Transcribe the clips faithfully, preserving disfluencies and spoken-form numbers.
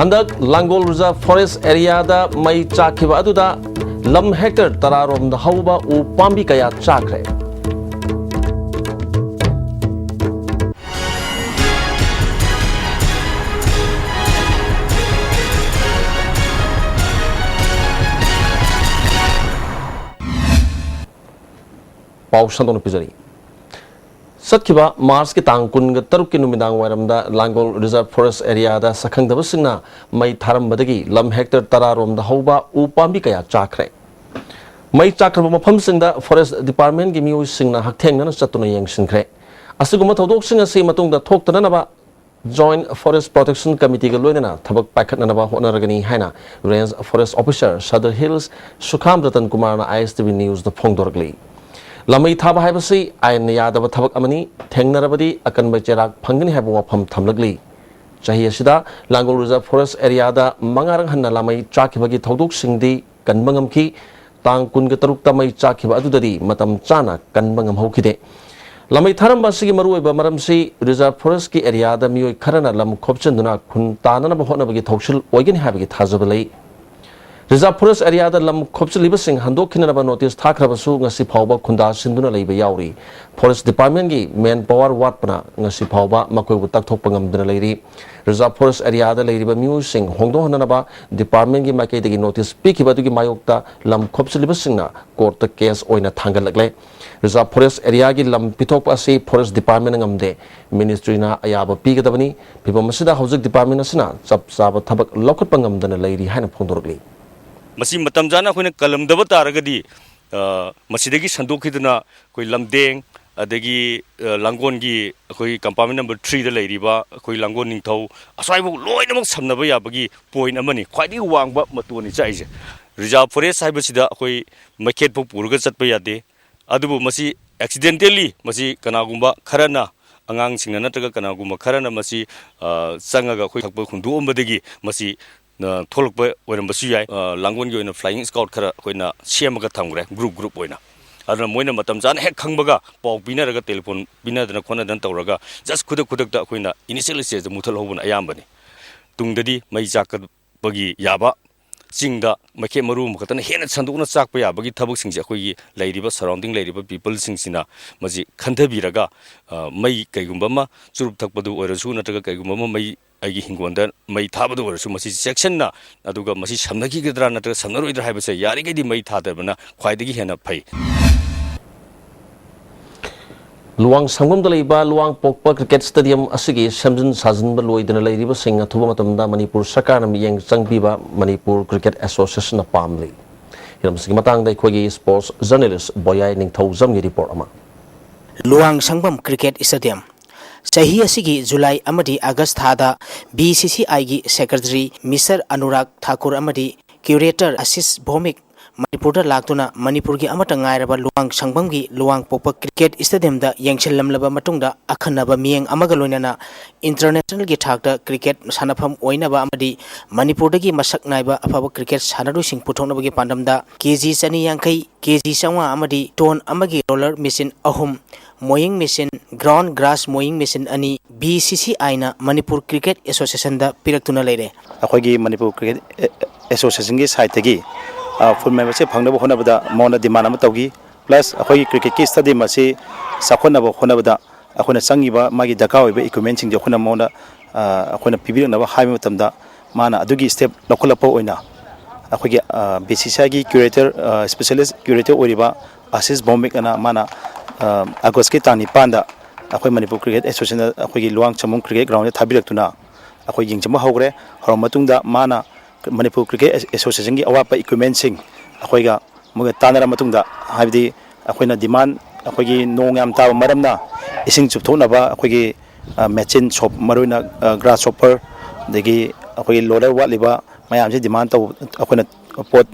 ꯍꯟꯗꯛ ꯂꯥꯡꯒꯣꯜ reserve forest ꯑꯦꯔꯤꯌꯥꯗ ꯃꯩ ꯆꯥꯛꯈꯤꯕ ꯑꯗꯨꯗ ꯂꯝ ꯍꯦꯛꯇꯔ ꯇꯔꯥꯔꯣꯝꯗ ꯍꯧꯕ ꯎ ꯄꯥꯝꯕꯤ ꯀꯌꯥ ꯆꯥꯈ꯭ꯔꯦ꯫ ꯄꯥꯎ ꯁꯟꯗꯣꯛꯅ ꯄꯤꯖꯔꯤ꯫ ꯆꯠꯈꯤꯕ ꯃꯥꯔꯆꯀꯤ ꯇꯥꯡ ꯀꯨꯟꯒ ꯇꯔꯨꯛꯀꯤ ꯅꯨꯃꯤꯗꯥꯡ ꯋꯥꯏꯔꯝꯗ ꯂꯥꯡꯒꯣꯜ ꯔꯤꯖꯔꯚ ꯐꯣꯔꯦꯁ ꯑꯦꯔꯤꯌꯥꯗ ꯁꯛꯈꯪꯗꯕꯁꯤꯡꯅ ꯃꯩ ꯊꯥꯔꯝꯕꯗꯒꯤ ꯂꯝ ꯍꯦꯛꯇꯔ ꯇꯔꯥꯔꯣꯝꯗ ꯍꯧꯕ ꯎ ꯄꯥꯝꯕꯤ ꯀꯌꯥ ꯆꯥꯈ꯭ꯔꯦ꯫ ꯃꯩ ꯆꯥꯛꯈ꯭ꯔꯕ ꯃꯐꯝꯁꯤꯡꯗ ꯐꯣꯔꯦꯁ ꯗꯤꯄꯥꯔꯠꯃꯦꯟꯒꯤ ꯃꯤꯑꯣꯏꯁꯤꯡꯅ ꯍꯛꯊꯦꯡꯅꯅ ꯆꯠꯇꯨꯅ ꯌꯦꯡꯁꯤꯟꯈ꯭ꯔꯦ꯫ ꯑꯁꯤꯒꯨꯝꯕ ꯊꯧꯗꯣꯛꯁꯤꯡ ꯑꯁꯤ ꯃꯇꯨꯡꯗ ꯊꯣꯛꯇꯅꯅꯕ ꯖꯣꯏꯟꯠ ꯐꯣꯔꯦꯁ ꯄ꯭ꯔꯣꯇꯦꯛꯁꯟ ꯀꯃꯤꯇꯤꯒ ꯂꯣꯏꯅꯅ ꯊꯕꯛ ꯄꯥꯏꯈꯠꯅꯅꯕ ꯍꯣꯠꯅꯔꯒꯅꯤ ꯍꯥꯏꯅ range forest officer Sadar Hills Sukham Ratan ꯀꯨꯃꯥꯔꯅ ꯑꯥꯏ ꯑꯦꯁ ꯇꯤ ꯚꯤ ꯅ꯭ꯌꯨꯁꯇ ꯐꯣꯡꯗꯣꯔꯛꯂꯤ꯫ ꯂꯥꯃꯩ ꯊꯥꯕ ꯍꯥꯏꯕꯁꯤ ꯑꯥꯏꯟꯅ ꯌꯥꯗꯕ ꯊꯕꯛ ꯑꯃꯅꯤ, ꯊꯦꯡꯅꯔꯕꯗꯤ ꯑꯀꯟꯕ ꯆꯩꯔꯥꯛ ꯐꯪꯒꯅꯤ ꯍꯥꯏꯕ ꯋꯥꯐꯝ ꯊꯝꯂꯛꯂꯤ꯫ ꯆꯍꯤ ꯑꯁꯤꯗ ꯂꯥꯡꯒꯣꯜ ꯔꯤꯖꯔꯚ ꯐꯣꯔꯦꯁ ꯑꯦꯔꯤꯌꯥꯗ ꯃꯉꯥꯔꯛ ꯍꯟꯅ ꯂꯥꯃꯩ ꯆꯥꯛꯈꯤꯕꯒꯤ ꯊꯧꯗꯣꯛꯁꯤꯡꯗꯤ ꯀꯟꯕ ꯉꯝꯈꯤ꯫ ꯇꯥꯡ ꯀꯨꯟꯒ ꯇꯔꯨꯛꯇ ꯃꯩ ꯆꯥꯛꯈꯤꯕ ꯑꯗꯨꯗꯗꯤ ꯃꯇꯝ ꯆꯥꯅ ꯀꯟꯕ ꯉꯝꯍꯧꯈꯤꯗꯦ꯫ ꯂꯥꯃꯩ ꯊꯥꯔꯝꯕ ꯑꯁꯤꯒꯤ ꯃꯔꯨꯑꯣꯏꯕ ꯃꯔꯝꯁꯤ ꯔꯤꯖꯔꯚ ꯐꯣꯔꯦꯁꯀꯤ ꯑꯦꯔꯤꯌꯥꯗ ꯃꯤꯑꯣꯏ ꯈꯔꯅ ꯂꯝ ꯈꯣꯞꯆꯤꯟꯗꯨꯅ ꯈꯨꯟ ꯇꯥꯅꯅꯕ ꯍꯣꯠꯅꯕꯒꯤ ꯊꯧꯁꯤꯜ ꯑꯣꯏꯒꯅꯤ ꯍꯥꯏꯕꯒꯤ ꯊꯥꯖꯕ ꯂꯩ꯫ ꯔꯤꯖꯔꯚ ꯐꯣꯔꯦꯁ ꯑꯦꯔꯤꯌꯥꯗ ꯂꯝ ꯈꯣꯞꯆꯤꯜꯂꯤꯕꯁꯤꯡ ꯍꯟꯗꯣꯛꯈꯤꯅꯅꯕ ꯅꯣꯇꯤꯁ ꯊꯥꯈ꯭ꯔꯕꯁꯨ ꯉꯁꯤ ꯐꯥꯎꯕ ꯈꯨꯟꯗꯥꯁꯤꯟꯗꯨꯅ ꯂꯩꯕ ꯌꯥꯎꯔꯤ꯫ ꯐꯣꯔꯦꯁ ꯗꯤꯄꯥꯔꯠꯃꯦꯟꯒꯤ ꯃꯦꯟ ꯄꯥꯋꯔ ꯋꯥꯠꯄꯅ ꯉꯁꯤ ꯐꯥꯎꯕ ꯃꯈꯣꯏꯕꯨ ꯇꯛꯊꯣꯛꯄ ꯉꯝꯗꯨꯅ ꯂꯩꯔꯤ꯫ ꯔꯤꯖꯔꯚ ꯐꯣꯔꯦꯁ ꯑꯦꯔꯤꯌꯥꯗ ꯂꯩꯔꯤꯕ ꯃꯤꯑꯣꯏꯁꯤꯡ ꯍꯣꯡꯗꯣꯛꯍꯟꯅꯅꯕ ꯗꯤꯄꯥꯔꯠꯃꯦꯟꯒꯤ ꯃꯥꯏꯀꯩꯗꯒꯤ ꯅꯣꯇꯤꯁ ꯄꯤꯈꯤꯕ ꯑꯗꯨꯒꯤ ꯃꯥꯌꯣꯛꯇ ꯂꯝ ꯈꯣꯞꯆꯤꯜꯂꯤꯕꯁꯤꯡꯅ ꯀꯣꯔꯠꯇ ꯀꯦꯁ ꯑꯣꯏꯅ ꯊꯥꯡꯒꯠꯂꯛꯂꯦ꯫ ꯔꯤꯖꯔꯚ ꯐꯣꯔꯦꯁ ꯑꯦꯔꯤꯌꯥꯒꯤ ꯂꯝ ꯄꯤꯊꯣꯛꯄ ꯑꯁꯤ ꯐꯣꯔꯦꯁ ꯗꯤꯄꯥꯔꯠꯃꯦꯟꯅ ꯉꯝꯗꯦ꯫ ꯃꯤꯅꯤꯁꯇ꯭ꯔꯤꯅ ꯑꯌꯥꯕ ꯄꯤꯒꯗꯕꯅꯤ꯫ ꯐꯤꯚꯝ ꯑꯁꯤꯗ ꯍꯧꯖꯤꯛ ꯗꯤꯄꯥꯔꯠꯃꯦꯟ ꯑꯁꯤꯅ ꯆꯞ ꯆꯥꯕ ꯊꯕꯛ ꯂꯧꯈꯠꯄ ꯉꯝꯗꯅ ꯂꯩꯔꯤ ꯍꯥꯏꯅ ꯐꯣꯡꯗꯣꯔꯛꯂꯤ꯫ ꯃꯁꯤ ꯃꯇꯝ ꯆꯥꯅ ꯑꯩꯈꯣꯏꯅ ꯀꯜꯂꯝꯗꯕ ꯇꯥꯔꯒꯗꯤ, ꯑ, ꯃꯁꯤꯗꯒꯤ ꯁꯟꯗꯣꯛꯈꯤꯗꯨꯅ ꯑꯩꯈꯣꯏ ꯂꯝꯗꯦꯡ, ꯑꯗꯒꯤ, ꯑ, ꯂꯥꯡꯒꯣꯜꯒꯤ ꯑꯩꯈꯣꯏ ꯀꯝꯄꯥꯔꯠꯃꯦꯟ ꯅꯝꯕꯔ ꯊ꯭ꯔꯤꯗ ꯂꯩꯔꯤꯕ ꯑꯩꯈꯣꯏ ꯂꯥꯡꯒꯣꯜ ꯅꯤꯡꯊꯧ, ꯑꯁ꯭ꯋꯥꯏꯐꯥꯎ ꯂꯣꯏꯅꯃꯛ ꯁꯝꯅꯕ ꯌꯥꯕꯒꯤ ꯄꯣꯏꯟ ꯑꯃꯅꯤ꯫ ꯈ꯭ꯋꯥꯏꯗꯒꯤ ꯋꯥꯡꯕ ꯃꯇꯣꯟꯅꯤ ꯆꯥꯛꯏꯁꯦ꯫ ꯔꯤꯖꯥꯔꯚ ꯐꯣꯔꯦꯁ ꯍꯥꯏꯕꯁꯤꯗ ꯑꯩꯈꯣꯏ ꯃꯩꯈꯦꯠ ꯐꯥꯎ ꯄꯨꯔꯒ ꯆꯠꯄ ꯌꯥꯗꯦ꯫ ꯑꯗꯨꯕꯨ ꯃꯁꯤ ꯑꯦꯛꯁꯤꯗꯦꯟꯇꯦꯜꯂꯤ, ꯃꯁꯤ ꯀꯅꯥꯒꯨꯝꯕ ꯈꯔꯅ, ꯑꯉꯥꯡꯁꯤꯡꯅ ꯅꯠꯇ꯭ꯔꯒ ꯀꯅꯥꯒꯨꯝꯕ ꯈꯔꯅ ꯃꯁꯤ, ꯑ, ꯆꯪꯉꯒ ꯑꯩꯈꯣꯏ ꯊꯛꯄ ꯍꯨꯟꯗꯣꯛꯑꯝꯕꯗꯒꯤ ꯃꯁꯤ, ꯑ, ꯊꯣꯛꯂꯛꯄ ꯑꯣꯏꯔꯝꯕꯁꯨ ꯌꯥꯏ꯫ ꯑ, ꯂꯥꯡꯒꯣꯜꯒꯤ ꯑꯣꯏꯅ ꯐ꯭ꯂꯥꯏꯌꯤꯡ ꯁ꯭ꯀꯥꯎꯠ ꯈꯔ ꯑꯩꯈꯣꯏꯅ ꯁꯦꯝꯃꯒ ꯊꯝꯈ꯭ꯔꯦ, ꯒ꯭ꯔꯨꯞ ꯒ꯭ꯔꯨꯞ ꯑꯣꯏꯅ꯫ ꯑꯗꯨꯅ ꯃꯣꯏꯅ ꯃꯇꯝ ꯆꯥꯅ ꯍꯦꯛ ꯈꯪꯕꯒ ꯄꯥꯎ ꯄꯤꯅꯔꯒ, ꯇꯦꯂꯤꯐꯣꯟ ꯄꯤꯅꯗꯅ ꯈꯣꯠꯅꯗꯅ ꯇꯧꯔꯒ, ꯖꯁ ꯈꯨꯗꯛ ꯈꯨꯗꯛꯇ ꯑꯩꯈꯣꯏꯅ ꯏꯅꯤꯁꯤꯌꯦꯜ ꯁ꯭ꯇꯦꯖꯇ ꯃꯨꯊꯠꯍꯧꯕꯅ ꯑꯌꯥꯝꯕꯅꯤ꯫ ꯇꯨꯡꯗꯗꯤ ꯃꯩ ꯆꯥꯛꯄꯒꯤ ꯌꯥꯕ ꯆꯤꯡꯗ ꯃꯩꯈꯦꯠ ꯃꯔꯨ ꯑꯃꯈꯛꯇꯅ ꯍꯦꯟꯅ ꯁꯟꯗꯣꯛꯅ ꯆꯥꯛꯄ ꯌꯥꯕꯒꯤ ꯊꯕꯛꯁꯤꯡꯁꯦ ꯑꯩꯈꯣꯏꯒꯤ ꯂꯩꯔꯤꯕ surrounding ꯂꯩꯔꯤꯕ peopleꯁꯤꯡꯁꯤꯅ ꯃꯁꯤ ꯈꯟꯊꯕꯤꯔꯒ, ꯑ, ꯃꯩ ꯀꯩꯒꯨꯝꯕ ꯑꯃ ꯆꯨꯔꯨꯞ ꯊꯛꯄꯗꯨ ꯑꯣꯏꯔꯁꯨ ꯅꯠꯇ꯭ꯔꯒ ꯀꯩꯒꯨꯝꯕ ꯑꯃ ꯃꯩ ꯑꯩꯒꯤ ꯍꯤꯡꯒꯣꯜꯗ ꯃꯩ ꯊꯥꯕꯗ ꯑꯣꯏꯔꯁꯨ ꯃꯁꯤ ꯆꯦꯛꯁꯤꯟꯅ, ꯑꯗꯨꯒ ꯃꯁꯤ ꯁꯝꯅꯈꯤꯒꯗ꯭ꯔꯥ ꯅꯠꯇ꯭ꯔꯒ ꯁꯝꯅꯔꯣꯏꯗ꯭ꯔꯥ ꯍꯥꯏꯕꯁꯦ ꯌꯥꯔꯤꯈꯩꯗꯤ ꯃꯩ ꯊꯥꯗꯕꯅ ꯈ꯭ꯋꯥꯏꯗꯒꯤ ꯍꯦꯟꯅ ꯐꯩ꯫ ꯂꯨꯋꯥꯡ ꯁꯪꯕꯝꯗ ꯂꯩꯕ ꯂꯨꯋꯥꯡ ꯄꯣꯛꯄ cricket stadium ꯑꯁꯤꯒꯤ ꯁꯦꯝꯖꯤꯟ ꯁꯥꯖꯤꯟꯕ ꯂꯣꯏꯗꯅ ꯂꯩꯔꯤꯕꯁꯤꯡ ꯑꯊꯨꯕ ꯃꯇꯝꯗ ꯃꯅꯤꯄꯨꯔ ꯁꯔꯀꯥꯔꯅ ꯃꯤꯠꯌꯦꯡ ꯆꯪꯕꯤꯕ ꯃꯅꯤꯄꯨꯔ Cricket Associationꯅ ꯄꯥꯝꯂꯤ꯫ ꯍꯤꯔꯝꯁꯤꯒꯤ ꯃꯇꯥꯡꯗ ꯑꯩꯈꯣꯏꯒꯤ sports journalist ꯕꯣꯌꯥꯏ ꯅꯤꯡꯊꯧꯖꯝꯒꯤ report ꯑꯃ꯫ Luwang ꯁꯪꯕꯝ cricket stadium꯫ ꯆꯍꯤ ꯑꯁꯤꯒꯤ ꯖꯨꯂꯥꯏ ꯑꯃꯗꯤ ꯑꯥꯒꯁ ꯊꯥꯗ BCCIꯒꯤ secretary Mister ꯑꯅꯨꯔꯥꯒ ꯊꯥꯀꯨꯔ ꯑꯃꯗꯤ curator ꯑꯁꯤꯁ ꯚꯧꯃꯤꯛ ꯃꯅꯤꯄꯨꯔꯗ ꯂꯥꯛꯇꯨꯅ ꯃꯅꯤꯄꯨꯔꯒꯤ ꯑꯃꯠꯇ ꯉꯥꯏꯔꯕ ꯂꯨꯋꯥꯡ ꯁꯪꯕꯝꯒꯤ ꯂꯨꯋꯥꯡ ꯄꯣꯛꯄ cricket stadiumꯗ ꯌꯦꯡꯁꯤꯜꯂꯝꯂꯕ ꯃꯇꯨꯡꯗ ꯑꯈꯟꯅꯕ ꯃꯤꯠꯌꯦꯡ ꯑꯃꯒ ꯂꯣꯏꯅꯅ internationalꯒꯤ ꯊꯥꯛꯇ cricket ꯁꯥꯟꯅꯐꯝ ꯑꯣꯏꯅꯕ ꯑꯃꯗꯤ ꯃꯅꯤꯄꯨꯔꯗꯒꯤ ꯃꯁꯛ ꯅꯥꯏꯕ ꯑꯐꯕ cricket ꯁꯥꯟꯅꯔꯣꯏꯁꯤꯡ ꯄꯨꯊꯣꯛꯅꯕꯒꯤ ꯄꯥꯟꯗꯝꯗ KG ꯆꯅꯤ ꯌꯥꯡꯈꯩ, KG ꯆꯥꯝꯃꯉꯥ ꯑꯃꯗꯤ ton ꯑꯃꯒꯤ roller machine ꯑꯍꯨꯝ, mowing machine, ground grass mowing machine ꯑꯅꯤ BCCIꯅ ꯃꯅꯤꯄꯨꯔ Cricket Associationꯗ ꯄꯤꯔꯛꯇꯨꯅ ꯂꯩꯔꯦ꯫ ꯑꯩꯈꯣꯏꯒꯤ ꯃꯅꯤꯄꯨꯔ Cricket Associationꯒꯤ sideꯇꯒꯤ, ꯑ, full membership ꯐꯪꯅꯕ ꯍꯣꯠꯅꯕꯗ ꯃꯉꯣꯟꯗ demand ꯑꯃ ꯇꯧꯈꯤ꯫ Plus ꯑꯩꯈꯣꯏꯒꯤ cricketꯀꯤ stadium ꯑꯁꯤ ꯆꯥꯎꯈꯠꯅꯕ ꯍꯣꯠꯅꯕꯗ ꯑꯩꯈꯣꯏꯅ ꯆꯪꯉꯤꯕ ꯃꯥꯒꯤ ꯗꯔꯀꯥꯔ ꯑꯣꯏꯕ equipmentꯁꯤꯡꯁꯦ ꯑꯩꯈꯣꯏꯅ ꯃꯉꯣꯟꯗ, ꯑ, ꯑꯩꯈꯣꯏꯅ ꯄꯤꯕꯤꯔꯛꯅꯕ ꯍꯥꯏꯕ ꯃꯇꯝꯗ ꯃꯥꯅ ꯑꯗꯨꯒꯤ step ꯂꯧꯈꯠꯂꯛꯄ ꯑꯣꯏꯅ ꯑꯩꯈꯣꯏꯒꯤ, ꯑ, BCCIꯒꯤ curator, ꯑ, specialist curator ꯑꯣꯏꯔꯤꯕ ꯑꯁꯤꯁ ꯚꯧꯃꯤꯛ ꯑꯅ ꯃꯥꯅ, ꯑ, ꯑꯥꯒꯁꯀꯤ ꯇꯥꯡ ꯅꯤꯄꯥꯟꯗ ꯑꯩꯈꯣꯏ ꯃꯅꯤꯄꯨꯔ Cricket Associationꯗ ꯑꯩꯈꯣꯏꯒꯤ ꯂꯨꯋꯥꯡ ꯁꯪꯕꯝ cricket groundꯗ ꯊꯥꯕꯤꯔꯛꯇꯨꯅ ꯑꯩꯈꯣꯏ ꯌꯦꯡꯁꯤꯟꯕ ꯍꯧꯈ꯭ꯔꯦ꯫ ꯍꯧꯔꯕ ꯃꯇꯨꯡꯗ ꯃꯥꯅ ꯃꯅꯤꯄꯨꯔ Cricket Associationꯒꯤ ꯑꯋꯥꯠꯄ equipmentꯁꯤꯡ ꯑꯩꯈꯣꯏꯒ ꯃꯣꯏꯒ ꯇꯥꯟꯅꯔ ꯃꯇꯨꯡꯗ, ꯍꯥꯏꯕꯗꯤ ꯑꯩꯈꯣꯏꯅ demand, ꯑꯩꯈꯣꯏꯒꯤ ꯅꯣꯡ ꯌꯥꯝ ꯇꯥꯕ ꯃꯔꯝꯅ ꯏꯁꯤꯡ ꯆꯨꯞꯊꯣꯛꯅꯕ ꯑꯩꯈꯣꯏꯒꯤ, ꯑ, machine shop, ꯃꯔꯨꯑꯣꯏꯅ, ꯑ, grasshopper, ꯑꯗꯒꯤ ꯑꯩꯈꯣꯏꯒꯤ loader ꯋꯥꯠꯂꯤꯕ ꯃꯌꯥꯝꯁꯤ demand ꯇꯧ-, ꯑꯩꯈꯣꯏꯅ ꯄꯣꯠ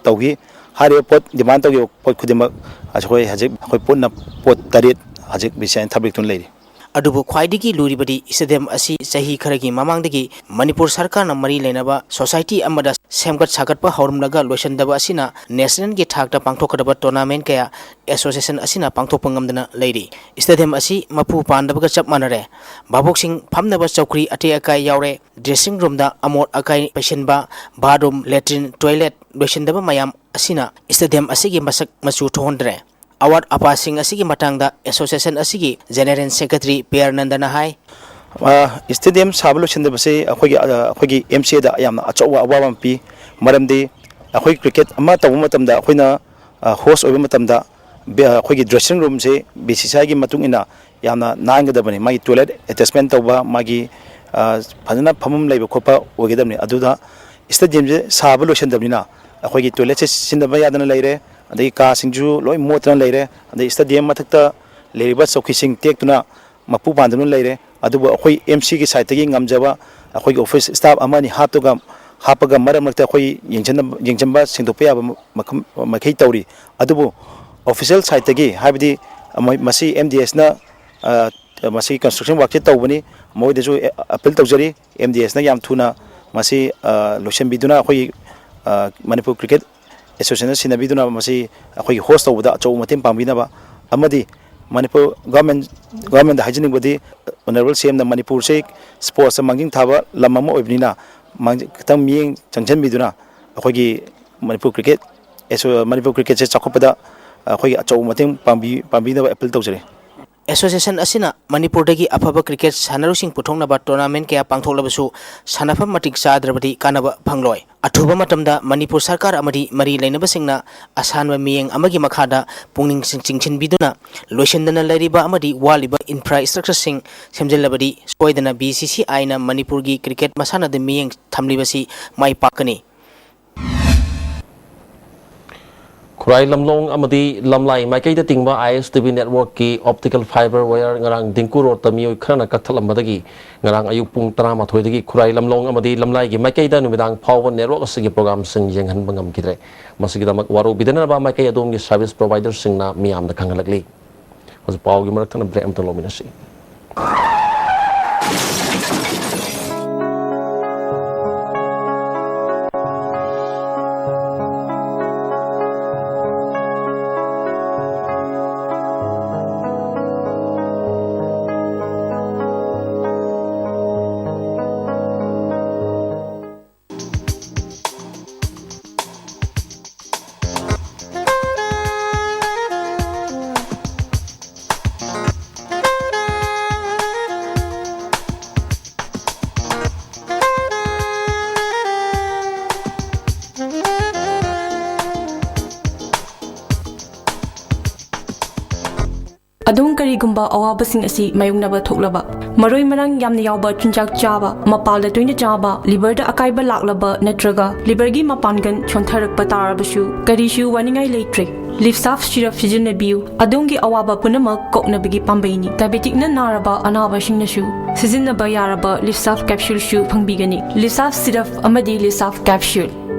ꯇꯧꯈꯤ꯫ ꯍꯥꯏꯔꯤꯕ ꯄꯣꯠ demand ꯇꯧꯈꯤꯕ ꯄꯣꯠ ꯈꯨꯗꯤꯡꯃꯛ ꯑꯩꯈꯣꯏ ꯍꯧꯖꯤꯛ ꯑꯩꯈꯣꯏ ꯄꯨꯟꯅ ꯄꯣꯠ ꯇꯔꯦꯠ ꯍꯧꯖꯤꯛ BCCIꯅ ꯊꯥꯕꯤꯔꯛꯇꯨꯅ ꯂꯩꯔꯤ꯫ ꯑꯗꯨꯕꯨ ꯈ꯭ꯋꯥꯏꯗꯒꯤ ꯂꯨꯔꯤꯕꯗꯤ stadium ꯑꯁꯤ ꯆꯍꯤ ꯈꯔꯒꯤ ꯃꯃꯥꯡꯗꯒꯤ ꯃꯅꯤꯄꯨꯔ ꯁꯔꯀꯥꯔꯅ ꯃꯔꯤ ꯂꯩꯅꯕ society ꯑꯃꯗ ꯁꯦꯝꯒꯠ ꯁꯥꯒꯠꯄ ꯍꯧꯔꯝꯂꯒ ꯂꯣꯏꯁꯤꯟꯗꯕ ꯑꯁꯤꯅ ꯅꯦꯁꯅꯦꯜꯒꯤ ꯊꯥꯛꯇ ꯄꯥꯡꯊꯣꯛꯀꯗꯕ ꯇꯣꯔꯅꯥꯃꯦꯟ ꯀꯌꯥ ꯑꯦꯁꯣꯁꯤꯌꯦꯁꯟ ꯑꯁꯤꯅ ꯄꯥꯡꯊꯣꯛꯄ ꯉꯝꯗꯅ ꯂꯩꯔꯤ꯫ ꯁ꯭ꯇꯦꯗꯤꯌꯝ ꯑꯁꯤ ꯃꯄꯨ ꯄꯥꯟꯗꯕꯒ ꯆꯞ ꯃꯥꯟꯅꯔꯦ꯫ ꯚꯥꯕꯣꯛꯁꯤꯡ ꯐꯝꯅꯕ ꯆꯧꯀ꯭ꯔꯤ ꯑꯇꯦꯛ ꯑꯀꯥꯏ ꯌꯥꯎꯔꯦ꯫ ꯗ꯭ꯔꯦꯁꯤꯡ ꯔꯨꯝꯗ ꯑꯃꯣꯠ ꯑꯀꯥꯏ ꯄꯩꯁꯤꯟꯕ, ꯕꯥꯠꯔꯨꯝ, ꯂꯦꯇ꯭ꯔꯤꯟ, ꯇꯣꯏꯂꯦꯠ ꯂꯣꯏꯁꯤꯟꯗꯕ ꯃꯌꯥꯝ ꯑꯁꯤꯅ ꯁ꯭ꯇꯦꯗꯤꯌꯝ ꯑꯁꯤꯒꯤ ꯃꯁꯛ ꯃꯆꯨ ꯊꯣꯛꯍꯟꯗ꯭ꯔꯦ꯫ ꯑꯋꯥꯠ ꯑꯄꯥꯁꯤꯡ ꯑꯁꯤꯒꯤ ꯃꯇꯥꯡꯗ ꯑꯦꯁꯣꯁꯤꯌꯦꯁꯟ ꯑꯁꯤꯒꯤ ꯖꯦꯅꯦꯔꯦꯜ ꯁꯦꯀ꯭ꯔꯦꯇꯔꯤ ꯄꯤ ꯑꯥꯔ ꯅꯟꯗꯅ ꯍꯥꯏ꯫ ꯑ, ꯁ꯭ꯇꯦꯗꯤꯌꯝ ꯁꯥꯕ ꯂꯣꯏꯁꯤꯟꯗꯕꯁꯤ ꯑꯩꯈꯣꯏꯒꯤ, ꯑ, ꯑꯩꯈꯣꯏꯒꯤ ꯑꯦꯝ ꯁꯤ ꯑꯦꯗ ꯌꯥꯝꯅ ꯑꯆꯧꯕ ꯑꯋꯥꯕ ꯑꯃ ꯄꯤ꯫ ꯃꯔꯝꯗꯤ ꯑꯩꯈꯣꯏ ꯀ꯭ꯔꯤꯀꯦꯠ ꯑꯃ ꯇꯧꯕ ꯃꯇꯝꯗ ꯑꯩꯈꯣꯏꯅ, ꯑ, ꯍꯣꯁ ꯑꯣꯏꯕ ꯃꯇꯝꯗ ꯕꯤ-, ꯑꯩꯈꯣꯏꯒꯤ ꯗ꯭ꯔꯦꯁꯤꯡ ꯔꯨꯝꯁꯤ ꯕꯤ ꯁꯤ ꯁꯤ ꯑꯥꯏꯒꯤ ꯃꯇꯨꯡ ꯏꯟꯅ ꯌꯥꯝꯅ ꯅꯥꯟꯒꯗꯕꯅꯤ꯫ ꯃꯥꯒꯤ ꯇꯣꯏꯂꯦꯠ ꯑꯦꯇꯦꯆꯃꯦꯟ ꯇꯧꯕ, ꯃꯥꯒꯤ, ꯑ, ꯐꯖꯅ ꯐꯝꯐꯝ ꯂꯩꯕ ꯈꯣꯠꯄ ꯑꯣꯏꯒꯗꯕꯅꯤ꯫ ꯑꯗꯨꯗ ꯁ꯭ꯇꯦꯗꯤꯌꯝꯁꯦ ꯁꯥꯕ ꯂꯣꯏꯁꯤꯟꯗꯕꯅꯤꯅ ꯑꯩꯈꯣꯏꯒꯤ ꯇꯣꯏꯂꯦꯠꯁꯦ ꯁꯤꯖꯤꯟꯅꯕ ꯌꯥꯗꯅ ꯂꯩꯔꯦ, ꯑꯗꯒꯤ ꯀꯥꯁꯤꯡꯁꯨ ꯂꯣꯏ ꯃꯣꯠꯇꯅ ꯂꯩꯔꯦ, ꯑꯗꯩ ꯁ꯭ꯇꯦꯗꯤꯌꯝ ꯃꯊꯛꯇ ꯂꯩꯔꯤꯕ ꯆꯧꯀꯤꯁꯤꯡ ꯇꯦꯛꯇꯨꯅ ꯃꯄꯨ ꯄꯥꯟꯗꯨꯅ ꯂꯩꯔꯦ꯫ ꯑꯗꯨꯕꯨ ꯑꯩꯈꯣꯏ ꯑꯦꯝ ꯁꯤꯒꯤ ꯁꯥꯏꯠꯇꯒꯤ ꯉꯝꯖꯕ ꯑꯩꯈꯣꯏꯒꯤ ꯑꯣꯐꯤꯁ ꯁ꯭ꯇꯥꯐ ꯑꯃ ꯑꯅꯤ ꯍꯥꯞꯇꯨꯒ, ꯍꯥꯞꯄꯒ ꯃꯔꯛ ꯃꯔꯛꯇ ꯑꯩꯈꯣꯏ ꯌꯦꯡꯁꯤꯟꯅꯕ-, ꯌꯦꯡꯁꯤꯟꯕ ꯁꯦꯡꯗꯣꯛꯄ ꯌꯥꯕ ꯃꯈꯝ-, ꯃꯈꯩ ꯇꯧꯔꯤ꯫ ꯑꯗꯨꯕꯨ ꯑꯣꯐꯤꯁꯤꯌꯦꯜ ꯁꯥꯏꯠꯇꯒꯤ, ꯍꯥꯏꯕꯗꯤ ꯃꯣꯏ-, ꯃꯁꯤ ꯑꯦꯝ ꯗꯤ ꯑꯦꯁꯅ, ꯑ, ꯃꯁꯤ ꯀꯟꯁꯇ꯭ꯔꯛꯁꯟ ꯋꯥꯔꯛꯁꯦ ꯇꯧꯕꯅꯤ, ꯃꯣꯏꯗꯁꯨ ꯑꯄꯤꯜ ꯇꯧꯖꯔꯤ꯫ ꯑꯦꯝ ꯗꯤ ꯑꯦꯁꯅ ꯌꯥꯝ ꯊꯨꯅ ꯃꯁꯤ, ꯑ, ꯂꯣꯏꯁꯤꯟꯕꯤꯗꯨꯅ ꯑꯩꯈꯣꯏꯒꯤ, ꯑ, ꯃꯅꯤꯄꯨꯔ ꯀ꯭ꯔꯤꯀꯦꯠ ꯑꯦꯁꯣꯁꯤꯌꯦꯁꯟꯅ ꯁꯤꯟꯅꯕꯤꯗꯨꯅ ꯃꯁꯤ ꯑꯩꯈꯣꯏꯒꯤ ꯍꯣꯁ ꯇꯧꯕꯗ ꯑꯆꯧꯕ ꯃꯇꯦꯡ ꯄꯥꯡꯕꯤꯅꯕ ꯑꯃꯗꯤ ꯃꯅꯤꯄꯨꯔ ꯒꯚꯔꯟꯃꯦꯟ, ꯒꯚꯔꯟꯃꯦꯟꯗ ꯍꯥꯏꯖꯅꯤꯡꯕꯗꯤ, ꯑꯣꯅꯔꯦꯕꯜ ꯁꯤ ꯑꯦꯝꯅ ꯃꯅꯤꯄꯨꯔꯁꯤ ꯁ꯭ꯄꯣꯔꯠꯁꯇ ꯃꯥꯡꯖꯤꯜ ꯊꯥꯕ ꯂꯝ ꯑꯃ ꯑꯣꯏꯕꯅꯤꯅ, ꯃꯥꯡꯖꯤꯜ, ꯈꯤꯇꯪ ꯃꯤꯠꯌꯦꯡ ꯆꯪꯁꯤꯟꯕꯤꯗꯨꯅ ꯑꯩꯈꯣꯏꯒꯤ ꯃꯅꯤꯄꯨꯔ ꯀ꯭ꯔꯤꯀꯦꯠ ꯑꯦꯁꯣ-, ꯃꯅꯤꯄꯨꯔ ꯀ꯭ꯔꯤꯀꯦꯠꯁꯦ ꯆꯥꯎꯈꯠꯄꯗ ꯑꯩꯈꯣꯏꯒꯤ ꯑꯆꯧꯕ ꯃꯇꯦꯡ ꯄꯥꯡꯕꯤ-, ꯄꯥꯡꯕꯤꯅꯕ ꯑꯦꯄꯤꯜ ꯇꯧꯖꯔꯤ꯫ ꯑꯦꯁꯣꯁꯤꯌꯦꯁꯟ ꯑꯁꯤꯅ ꯃꯅꯤꯄꯨꯔꯗꯒꯤ ꯑꯐꯕ ꯀ꯭ꯔꯤꯀꯦꯠ ꯁꯥꯟꯅꯔꯣꯏꯁꯤꯡ ꯄꯨꯊꯣꯛꯅꯕ ꯇꯣꯔꯅꯥꯃꯦꯟ ꯀꯌꯥ ꯄꯥꯡꯊꯣꯛꯂꯕꯁꯨ ꯁꯥꯟꯅꯐꯝ ꯃꯇꯤꯛ ꯆꯥꯗ꯭ꯔꯕꯗꯤ ꯀꯥꯟꯅꯕ ꯐꯪꯂꯣꯏ꯫ ꯑꯊꯨꯕ ꯃꯇꯝꯗ ꯃꯅꯤꯄꯨꯔ ꯁꯔꯀꯥꯔ ꯑꯃꯗꯤ ꯃꯔꯤ ꯂꯩꯅꯕꯁꯤꯡꯅ ꯑꯁꯥꯟꯕ ꯃꯤꯠꯌꯦꯡ ꯑꯃꯒꯤ ꯃꯈꯥꯗ ꯄꯨꯛꯅꯤꯡ ꯆꯤꯡꯁꯤꯟꯕꯤꯗꯨꯅ ꯂꯣꯏꯁꯤꯟꯗꯅ ꯂꯩꯔꯤꯕ ꯑꯃꯗꯤ ꯋꯥꯠꯂꯤꯕ ꯏꯟꯐ꯭ꯔꯥꯁ꯭ꯇ꯭ꯔꯛꯆꯔꯁꯤꯡ ꯁꯦꯝꯖꯤꯜꯂꯕꯗꯤ ꯁꯣꯏꯗꯅ ꯕꯤ ꯁꯤ ꯁꯤ ꯑꯥꯏꯅ ꯃꯅꯤꯄꯨꯔꯒꯤ ꯀ꯭ꯔꯤꯀꯦꯠ ꯃꯁꯥꯟꯅꯗ ꯃꯤꯠꯌꯦꯡ ꯊꯝꯂꯤꯕꯁꯤ ꯃꯥꯏ ꯄꯥꯛꯀꯅꯤ꯫ ꯈꯨꯔꯥꯏ ꯂꯝꯂꯣꯡ ꯑꯃꯗꯤ ꯂꯝꯂꯥꯏ ꯃꯥꯏꯀꯩꯗ ꯇꯤꯡꯕ ꯑꯥꯏ ꯑꯦꯁ ꯇꯤ ꯚꯤ ꯅꯦꯠꯋꯥꯔꯛꯀꯤ ꯑꯣꯞꯇꯤꯀꯦꯜ ꯐꯥꯏꯕꯔ ꯋꯥꯌꯔ ꯉꯔꯥꯡ ꯗꯤꯡꯀꯨ ꯔꯣꯗꯇ ꯃꯤꯑꯣꯏ ꯈꯔꯅ ꯀꯛꯊꯠꯂꯝꯕꯗꯒꯤ ꯉꯔꯥꯡ ꯑꯌꯨꯛ ꯄꯨꯡ ꯇꯔꯥꯃꯥꯊꯣꯏꯗꯒꯤ ꯈꯨꯔꯥꯏ ꯂꯝꯂꯣꯡ ꯑꯃꯗꯤ ꯂꯝꯂꯥꯏꯒꯤ ꯃꯥꯏꯀꯩꯗ ꯅꯨꯃꯤꯗꯥꯡ ꯐꯥꯎꯕ ꯅꯦꯠꯋꯥꯔꯛ ꯑꯁꯤꯒꯤ ꯄ꯭ꯔꯣꯒ꯭ꯔꯥꯝꯁꯤꯡ ꯌꯦꯡꯍꯟꯕ ꯉꯝꯈꯤꯗ꯭ꯔꯦ꯫ ꯃꯁꯤꯒꯤꯗꯃꯛ ꯋꯥꯔꯧꯕꯤꯗꯅꯕ ꯃꯥꯏꯀꯩ ꯑꯗꯣꯝꯒꯤ ꯁꯔꯚꯤꯁ ꯄ꯭ꯔꯣꯚꯥꯏꯗꯔꯁꯤꯡꯅ ꯃꯤꯌꯥꯝꯗ ꯈꯪꯍꯜꯂꯛꯂꯤ꯫ ꯍꯧꯖꯤꯛ ꯄꯥꯎꯒꯤ ꯃꯔꯛ ꯊꯠꯅ ꯕ꯭ꯔꯦꯛ ꯑꯃꯇ ꯂꯧꯃꯤꯟꯅꯁꯤ꯫ ꯑꯗꯣꯝ ꯀꯔꯤꯒꯨꯝꯕ ꯑꯋꯥꯕꯁꯤꯡ ꯑꯁꯤ ꯃꯥꯌꯣꯛꯅꯕ ꯊꯣꯛꯂꯕ, ꯃꯔꯣꯏ ꯃꯔꯥꯡ ꯌꯥꯝꯅ ꯌꯥꯎꯕ ꯆꯤꯟꯖꯥꯛ ꯆꯥꯕ, ꯃꯄꯥꯜꯗ ꯇꯣꯏꯅ ꯆꯥꯕ, ꯂꯤꯚꯔꯗ ꯑꯀꯥꯏꯕ ꯂꯥꯛꯂꯕ ꯅꯠꯇ꯭ꯔꯒ ꯂꯤꯚꯔꯒꯤ ꯃꯄꯥꯡꯒꯜ ꯁꯣꯟꯊꯔꯛꯄ ꯇꯥꯔꯕꯁꯨ ꯀꯔꯤꯁꯨ ꯋꯥꯅꯤꯡꯉꯥꯏ ꯂꯩꯇ꯭ꯔꯦ꯫ ꯂꯤꯞꯁꯥꯐ ꯁꯤꯔꯞ ꯁꯤꯖꯤꯟꯅꯕꯤꯌꯨ꯫ ꯑꯗꯣꯝꯒꯤ ꯑꯋꯥꯕ ꯄꯨꯝꯅꯃꯛ ꯀꯣꯛꯅꯕꯒꯤ ꯄꯥꯝꯕꯩꯅꯤ꯫ ꯗꯥꯏꯕꯦꯇꯤꯛꯅ ꯅꯥꯔꯕ ꯑꯅꯥꯕꯁꯤꯡꯅꯁꯨ ꯁꯤꯖꯤꯟꯅꯕ ꯌꯥꯔꯕ ꯂꯤꯞꯁꯥꯐ ꯀꯦꯞꯁꯨꯜꯁꯨ ꯐꯪꯕꯤꯒꯅꯤ꯫ ꯂꯤꯞꯁꯥꯐ ꯁꯤꯔꯞ ꯑꯃꯗꯤ ꯂꯤꯞꯁꯥꯐ ꯀꯦꯞꯁꯨꯜ꯫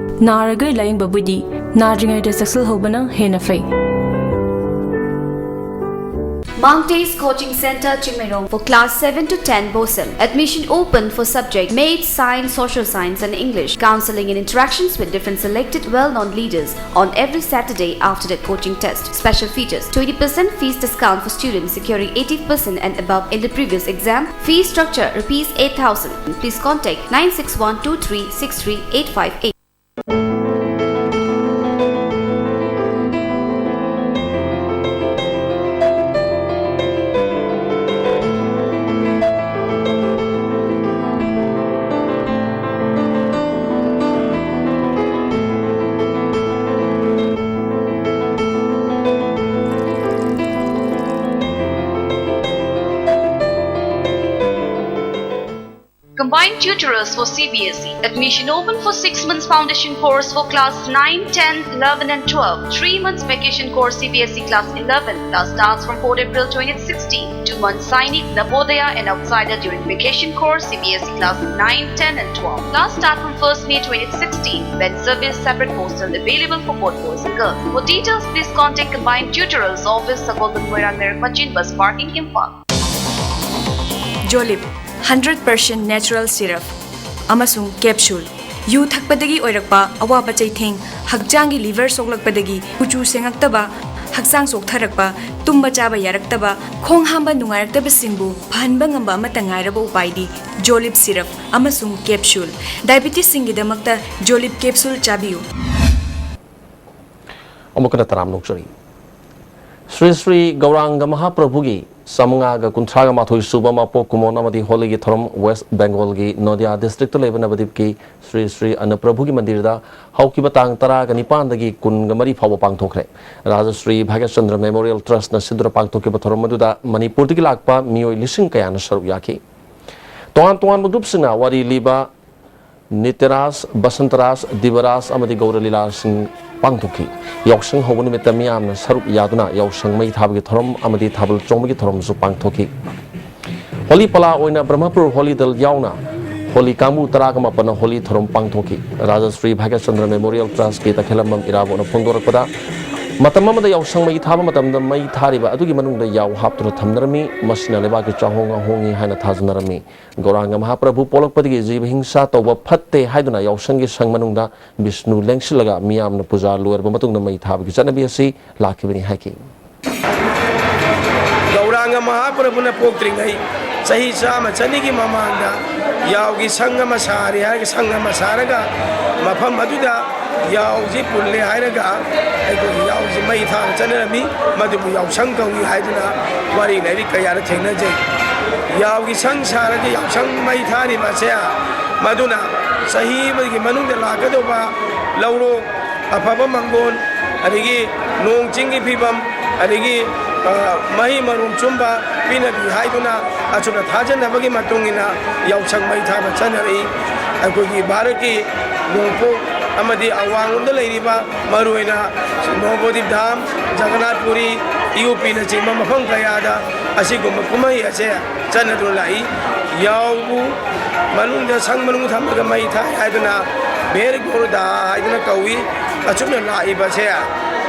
ꯅꯥꯔꯒ ꯂꯥꯌꯦꯡꯕꯕꯨꯗꯤ ꯅꯥꯗ꯭ꯔꯤꯉꯩꯗ ꯆꯦꯛꯁꯤꯜꯍꯧꯕꯅ ꯍꯦꯟꯅ ꯐꯩ꯫ Mount Ace Coaching Center, Chingmeirong for class seven to ten, BOSEM. Admission open for subject Maths, Science, Social Science and English. Counseling and interactions with different selected well-known leaders on every Saturday after the coaching test. Special features: twenty percent fees discount for students securing eighty percent and above in the previous exam. Fee structure: rupees eight thousand. Please contact nine six one two three six three eight five eight. Combined tutorials for C B S E. Admission open for six months foundation course for class nine, ten, eleven and twelve. Three months vacation course C B S E class eleven. Class starts from fourth April twenty sixteen. Two months Sainik, Navodaya and Outsider during vacation course C B S E class nine, ten and twelve. Class start from first May twenty sixteen. Then service separate hostel available for both boys and girls. For details, please contact Combined Tutorials Office, Sagolband Moirang Merek Machin Bus Parking, Imphal. Jolib, hundred percent natural syrup ꯑꯃꯁꯨꯡ capsule꯫ U ꯊꯛꯄꯗꯒꯤ ꯑꯣꯏꯔꯛꯄ ꯑꯋꯥꯕ ꯆꯩꯊꯦꯡ, ꯍꯛꯆꯥꯡꯒꯤ liver ꯁꯣꯛꯂꯛꯄꯗꯒꯤ ꯀꯨꯆꯨ ꯁꯦꯡꯉꯛꯇꯕ, ꯍꯛꯆꯥꯡ ꯆꯣꯛꯊꯔꯛꯄ, ꯇꯨꯝꯕ ꯆꯥꯕ ꯌꯥꯔꯛꯇꯕ, ꯈꯣꯡ ꯍꯥꯝꯕ ꯅꯨꯡꯉꯥꯏꯔꯛꯇꯕꯁꯤꯡꯕꯨ ꯐꯍꯟꯕ ꯉꯝꯕ ꯑꯃꯠꯇ ꯉꯥꯏꯔꯕ ꯎꯄꯥꯏꯗꯤ Jolib syrup ꯑꯃꯁꯨꯡ capsule꯫ Diabetesꯁꯤꯡꯒꯤꯗꯃꯛꯇ Jolib capsule ꯆꯥꯕꯤꯌꯨ꯫ ꯑꯃꯨꯛꯀ ꯇꯔꯥꯝꯅ ꯑꯣꯛꯆꯔꯤ꯫ ꯁ꯭ꯔꯤ ꯁ꯭ꯔꯤ ꯒꯧꯔꯥꯡꯒ ꯃꯍꯥꯄ꯭ꯔꯚꯨꯒꯤ ꯆꯥꯃꯉꯥꯒ ꯀꯨꯟꯊ꯭ꯔꯥꯒ ꯃꯥꯊꯣꯏ ꯁꯨꯕ ꯃꯄꯣꯛ ꯀꯨꯝꯑꯣꯟ ꯑꯃꯗꯤ ꯍꯣꯂꯤꯒꯤ ꯊꯧꯔꯝ ꯋꯦꯁ ꯕꯦꯡꯒꯣꯜꯒꯤ ꯅꯣꯗꯤꯌꯥ ꯗꯤꯁꯇ꯭ꯔꯤꯛꯇ ꯂꯩꯕ ꯅꯕꯗꯤꯞꯀꯤ ꯁ꯭ꯔꯤ ꯁ꯭ꯔꯤ ꯑꯟꯅꯄ꯭ꯔꯚꯨꯒꯤ ꯃꯟꯗꯤꯔꯗ ꯍꯧꯈꯤꯕ ꯇꯥꯡ ꯇꯔꯥꯒ ꯅꯤꯄꯥꯟꯗꯒꯤ ꯀꯨꯟꯒ ꯃꯔꯤ ꯐꯥꯎꯕ ꯄꯥꯡꯊꯣꯛꯈ꯭ꯔꯦ꯫ ꯔꯥꯖꯥ ꯁ꯭ꯔꯤ ꯚꯥꯒ꯭ꯌꯆꯟꯗ꯭ꯔ ꯃꯦꯃꯣꯔꯤꯌꯦꯜ ꯇ꯭ꯔꯁꯅ ꯁꯤꯟꯗꯨꯅ ꯄꯥꯡꯊꯣꯛꯈꯤꯕ ꯊꯧꯔꯝ ꯑꯗꯨꯗ ꯃꯅꯤꯄꯨꯔꯗꯒꯤ ꯂꯥꯛꯄ ꯃꯤꯑꯣꯏ ꯂꯤꯁꯤꯡ ꯀꯌꯥꯅ ꯁꯔꯨꯛ ꯌꯥꯈꯤ꯫ ꯇꯣꯉꯥꯟ ꯇꯣꯉꯥꯟꯕ ꯒ꯭ꯔꯨꯞꯁꯤꯡꯅ ꯋꯥꯔꯤ ꯂꯤꯕ, ꯅꯤꯇ꯭ꯌꯔꯥꯁ, ꯕꯁꯟꯇꯔꯥꯁ, ꯗꯤꯕꯔꯥꯁ ꯑꯃꯗꯤ ꯒꯧꯔ ꯂꯤꯂꯥꯁꯤꯡ ꯄꯥꯡꯊꯣꯛꯈꯤ꯫ ꯌꯥꯎꯁꯪ ꯍꯧꯕ ꯅꯨꯃꯤꯠꯇ ꯃꯤꯌꯥꯝꯅ ꯁꯔꯨꯛ ꯌꯥꯗꯨꯅ ꯌꯥꯎꯁꯪ ꯃꯩ ꯊꯥꯕꯒꯤ ꯊꯧꯔꯝ ꯑꯃꯗꯤ ꯊꯥꯕꯜ ꯆꯣꯡꯕꯒꯤ ꯊꯧꯔꯝꯁꯨ ꯄꯥꯡꯊꯣꯛꯈꯤ꯫ ꯍꯣꯂꯤ ꯄꯂꯥ ꯑꯣꯏꯅ ꯕ꯭ꯔꯍꯃꯄꯨꯔ ꯍꯣꯂꯤ ꯗꯜ ꯌꯥꯎꯅ ꯍꯣꯂꯤ ꯀꯥꯡꯕꯨ ꯇꯔꯥꯒ ꯃꯥꯄꯟꯅ ꯍꯣꯂꯤ ꯊꯧꯔꯝ ꯄꯥꯡꯊꯣꯛꯈꯤ꯫ ꯔꯥꯖꯥ ꯁ꯭ꯔꯤ ꯚꯥꯒ꯭ꯌꯆꯟꯗ꯭ꯔ ꯃꯦꯃꯣꯔꯤꯌꯦꯜ ꯇ꯭ꯔꯁꯀꯤ ꯇꯈꯦꯂꯝꯕꯝ ꯏꯔꯥꯕꯣꯠꯅ ꯐꯣꯡꯗꯣꯔꯛꯄꯗ, ꯃꯇꯝ ꯑꯃꯗ ꯌꯥꯎꯁꯪ ꯃꯩ ꯊꯥꯕ ꯃꯇꯝꯗ ꯃꯩ ꯊꯥꯔꯤꯕ ꯑꯗꯨꯒꯤ ꯃꯅꯨꯡꯗ ꯌꯥꯎ ꯍꯥꯞꯇꯨꯅ ꯊꯝꯅꯔꯝꯃꯤ꯫ ꯃꯁꯤꯅ ꯂꯩꯕꯥꯛꯀꯤ ꯆꯥꯍꯣꯡ ꯉꯥꯍꯣꯡꯉꯤ ꯍꯥꯏꯅ ꯊꯥꯖꯅꯔꯝꯃꯤ꯫ ꯒꯧꯔꯥꯡꯒ ꯃꯍꯥꯄ꯭ꯔꯚꯨ ꯄꯣꯛꯂꯛꯄꯗꯒꯤ ꯖꯤꯕ ꯍꯤꯡꯁꯥ ꯇꯧꯕ ꯐꯠꯇꯦ ꯍꯥꯏꯗꯨꯅ ꯌꯥꯎꯁꯪꯒꯤ ꯁꯪ ꯃꯅꯨꯡꯗ ꯕꯤꯁꯅꯨ ꯂꯦꯡꯁꯤꯜꯂꯒ ꯃꯤꯌꯥꯝꯅ ꯄꯨꯖꯥ ꯂꯣꯏꯔꯕ ꯃꯇꯨꯡꯗ ꯃꯩ ꯊꯥꯕꯒꯤ ꯆꯠꯅꯕꯤ ꯑꯁꯤ ꯂꯥꯛꯈꯤꯕꯅꯤ ꯍꯥꯏꯈꯤ꯫ ꯒꯧꯔꯥꯡꯒ ꯃꯍꯥꯄ꯭ꯔꯚꯨꯅ ꯄꯣꯛꯇ꯭ꯔꯤꯉꯩ ꯆꯍꯤ ꯆꯥꯝꯃ ꯆꯅꯤꯒꯤ ꯃꯃꯥꯡꯗ ꯌꯥꯎꯒꯤ ꯁꯪ ꯑꯃ ꯁꯥꯔꯤ ꯍꯥꯏꯔꯒ, ꯁꯪ ꯑꯃ ꯁꯥꯔꯒ ꯃꯐꯝ ꯑꯗꯨꯗ ꯌꯥꯎꯁꯤ ꯄꯨꯜꯂꯦ ꯍꯥꯏꯔꯒ ꯑꯩꯈꯣꯏꯒꯤ ꯌꯥꯎꯁꯤ ꯃꯩ ꯊꯥꯅ ꯆꯠꯅꯔꯝꯃꯤ꯫ ꯃꯗꯨꯕꯨ ꯌꯥꯎꯁꯪ ꯀꯧꯏ ꯍꯥꯏꯗꯨꯅ ꯋꯥꯔꯤ ꯂꯥꯏꯔꯤꯛ ꯀꯌꯥꯗ ꯊꯦꯡꯅꯖꯩ꯫ ꯌꯥꯎꯒꯤ ꯁꯪ ꯁꯥꯔꯒ ꯌꯥꯎꯁꯪ ꯃꯩ ꯊꯥꯔꯤꯕ ꯑꯁꯦ ꯃꯗꯨꯅ ꯆꯍꯤ ꯑꯃꯒꯤ ꯃꯅꯨꯡꯗ ꯂꯥꯛꯀꯗꯧꯕ ꯂꯧꯔꯣꯛ ꯑꯐꯕ ꯃꯪꯒꯣꯟ, ꯑꯗꯒꯤ ꯅꯣꯡ ꯆꯤꯡꯒꯤ ꯐꯤꯕꯝ, ꯑꯗꯒꯤ, ꯑ, ꯃꯍꯩ ꯃꯔꯣꯡ ꯆꯨꯝꯕ ꯄꯤꯅꯕꯤ ꯍꯥꯏꯗꯨꯅ ꯑꯆꯨꯝꯅ ꯊꯥꯖꯅꯕꯒꯤ ꯃꯇꯨꯡ ꯏꯟꯅ ꯌꯥꯎꯁꯪ ꯃꯩ ꯊꯥꯕ ꯆꯠꯅꯔꯛꯏ꯫ ꯑꯩꯈꯣꯏꯒꯤ ꯚꯥꯔꯠꯀꯤ ꯅꯣꯡꯄꯣꯛ ꯑꯃꯗꯤ ꯑꯋꯥꯡꯂꯣꯝꯗ ꯂꯩꯔꯤꯕ ꯃꯔꯨꯑꯣꯏꯅ ꯅꯣꯕꯣꯗꯤꯞ ꯙꯥꯝ, ꯖꯒꯟꯅꯥꯊ ꯄꯨꯔꯤ, ꯌꯨ ꯄꯤꯅꯆꯤꯡꯕ ꯃꯐꯝ ꯀꯌꯥꯗ ꯑꯁꯤꯒꯨꯝꯕ ꯀꯨꯝꯍꯩ ꯑꯁꯦ ꯆꯠꯅꯗꯨꯅ ꯂꯥꯛꯏ꯫ ꯌꯥꯎꯕꯨ ꯃꯅꯨꯡꯗ, ꯁꯪ ꯃꯅꯨꯡꯗ ꯊꯝꯃꯒ ꯃꯩ ꯊꯥꯏ ꯍꯥꯏꯗꯨꯅ ꯚꯦꯔ ꯒꯣꯔꯗꯥ ꯍꯥꯏꯗꯨꯅ ꯀꯧꯏ꯫ ꯑꯁꯨꯝꯅ ꯂꯥꯛꯏꯕꯁꯦ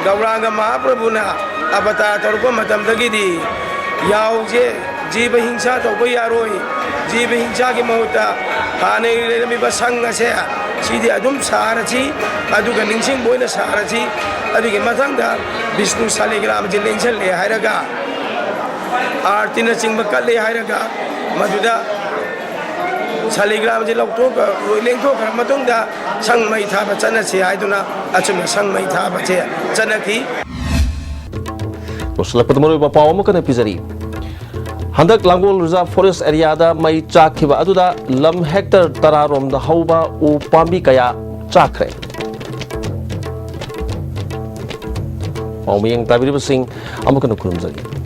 ꯒꯧꯔꯥꯡꯒ ꯃꯍꯥꯄ꯭ꯔꯚꯨꯅ ꯑꯕꯇꯥꯔ ꯇꯧꯔꯛꯄ ꯃꯇꯝꯗꯒꯤꯗꯤ ꯌꯥꯎꯁꯦ ꯖꯤꯕ ꯍꯤꯡꯁꯥ ꯇꯧꯕ ꯌꯥꯔꯣꯏ, ꯖꯤꯕ ꯍꯤꯡꯁꯥꯒꯤ ꯃꯍꯨꯠꯇ ꯍꯥꯟꯅ ꯂꯩꯔꯝꯃꯤꯕ ꯁꯪ ꯑꯁꯦ ꯁꯤꯗꯤ ꯑꯗꯨꯝ ꯁꯥꯔꯁꯤ, ꯑꯗꯨꯒ ꯅꯤꯡꯁꯤꯡꯕ ꯑꯣꯏꯅ ꯁꯥꯔꯁꯤ꯫ ꯑꯗꯨꯒꯤ ꯃꯊꯪꯗ ꯕꯤꯁꯅꯨ ꯁꯥꯂꯤꯒ꯭ꯔꯥꯝꯁꯦ ꯂꯦꯡꯁꯜꯂꯦ ꯍꯥꯏꯔꯒ, ꯑꯥꯔꯇꯤꯅꯆꯤꯡꯕ ꯀꯠꯂꯦ ꯍꯥꯏꯔꯒ, ꯃꯗꯨꯗ ꯁꯥꯂꯤꯒ꯭ꯔꯥꯝꯁꯦ ꯂꯧꯊꯣꯛꯈ꯭ꯔ, ꯂꯣꯏ ꯂꯦꯡꯊꯣꯛꯈ꯭ꯔ ꯃꯇꯨꯡꯗ ꯁꯪ ꯃꯩ ꯊꯥꯕ ꯆꯠꯅꯁꯤ ꯍꯥꯏꯗꯨꯅ ꯑꯆꯨꯝꯅ ꯁꯪ ꯃꯩ ꯊꯥꯕꯁꯦ ꯆꯠꯅꯈꯤ꯫ ꯂꯣꯏꯁꯤꯜꯂꯛꯄꯗ ꯃꯔꯨꯑꯣꯏꯕ ꯄꯥꯎ ꯑꯃꯀꯟꯅ ꯄꯤꯖꯔꯤ꯫ ꯍꯟꯗꯛ ꯂꯥꯡꯒꯣꯜ ꯔꯤꯖꯥꯔꯚ ꯐꯣꯔꯦꯁ ꯑꯦꯔꯤꯌꯥꯗ ꯃꯩ ꯆꯥꯛꯈꯤꯕ ꯑꯗꯨꯗ ꯂꯝ ꯍꯦꯛꯇꯔ ꯇꯔꯥꯔꯣꯝꯗ ꯍꯧꯕ ꯎ ꯄꯥꯝꯕꯤ ꯀꯌꯥ ꯆꯥꯛꯈ꯭ꯔꯦ꯫ ꯄꯥꯎ ꯃꯤꯌꯦꯡ ꯇꯥꯕꯤꯔꯤꯕꯁꯤꯡ ꯑꯃꯨꯛ ꯍꯟꯅ ꯈꯨꯔꯨꯝꯖꯔꯤ꯫